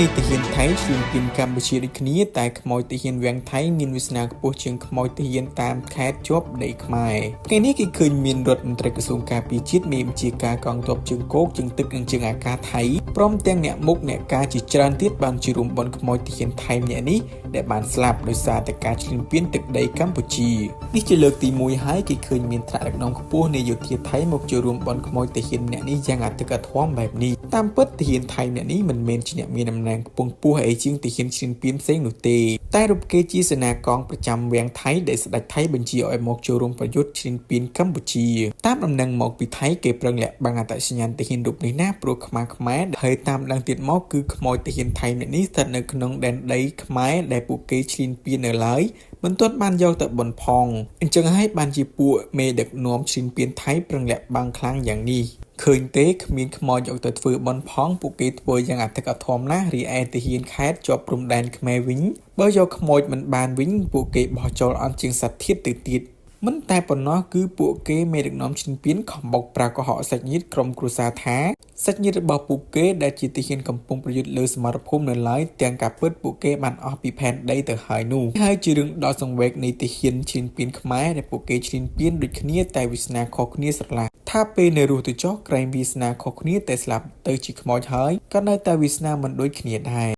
នេះទាហានថៃឈ្លានពានកម្ពុជាដូចគ្នាតែខ្មោចទាហានវាំងថៃមានវាសនាខ្ពស់ជាងខ្មោចទាហានតាមខេត្តជាប់ដីខ្មែរថ្ងៃនេះគេឃើញមានរដ្ឋមន្ត្រីក្រសួងការពារជាតិមេបញ្ជាការកងទ័ពជើងគោកជើងទឹកនិងជើងអាកាសថៃព្រមទាំងអ្នកមុខអ្នកការជាច្រើនទៀតបានជារួមបនខ្មោចទាហានថៃម្នាក់នេះដែលបានស្លាប់ដោយសារតែការឈ្លានពានទឹកដីកម្ពុជានេះជាលើកទី1ហើយគេឃើញមានថ្នាក់ដឹកនាំខ្ពស់នៃយោធាថៃមកចូលរួមបនខ្មោចទាហានម្នាក់នេះយ៉ាងអធិកអធមបែបនេះតាមពិតទាហានថៃម្នាក់នេះមិនមែនជាអ្នកមានតំណែងខ្ពង់ខ្ពស់អីជាងទាហានឈ្លានពានផ្សេងនោះទេតែរូបគេជាសេនាកងប្រចាំវាំងថៃដែលស្ដេចថៃបញ្ជាឲ្យមកចូលរួមប្រយុទ្ធឈ្លានពានកម្ពុជាតាមដំណឹងមកពីថៃគេប្រឹងលាក់បាំងអត្តសញ្ញាណទាហានរូបនេះណាព្រោះខ្មាស់ខ្មែរហើយតាមដឹងទៀតមកគឺខ្មោចទាហានថៃម្នាក់នេះស្ថិតនៅក្នុងដែនដីខ្មែរដែលពួកគេឈ្លានពាននៅឡើយមិនទាន់បានយកទៅបនផងអញ្ចឹងហើយបានជាពួកមេដឹកនាំឈ្លានពានថៃប្រឹងលាក់បាំងខ្លាំងយ៉ាងនេះឃើញទេគ្មានខ្មោចយកទៅធ្វើបន់ផងពួកគេធ្វើយ៉ាងអធិកអធមណាស់រីឯទាហានខេត្តជាប់ព្រំដែនខ្មែរវិញបើយកខ្មោចមិនបានវិញពួកគេបោះចោលអន់ជាងសត្វធាតទៅទៀតមិនតែប៉ុណ្ណោះគឺពួកគេមេដឹកនាំឈ្លានពានខំបុកប្រាកុហកសាច់ញាតិក្រុមគ្រួសារថាសាច់ញាតិរបស់ពួកគេដែលជាទាហានកំពុងប្រយុទ្ធលើសមរភូមិនៅឡើយទាំងការពិតពួកគេបានអស់ពីផែនដីទៅហើយនោះហើយជារឿងដ៏សង្វេគនៃទាហានឈ្លានពានខ្មែរដែលពួកគេឈ្លានពានដូចគ្នាតែវាសនាខុសគ្នាស្រឡះថាពេលនៅរស់ទៅចុះក្រែងវាសនាខុសគ្នាតែស្លាប់ទៅជាខ្មោចហើយក៏នៅតែវាសនាមិនដូចគ្នាដែរ។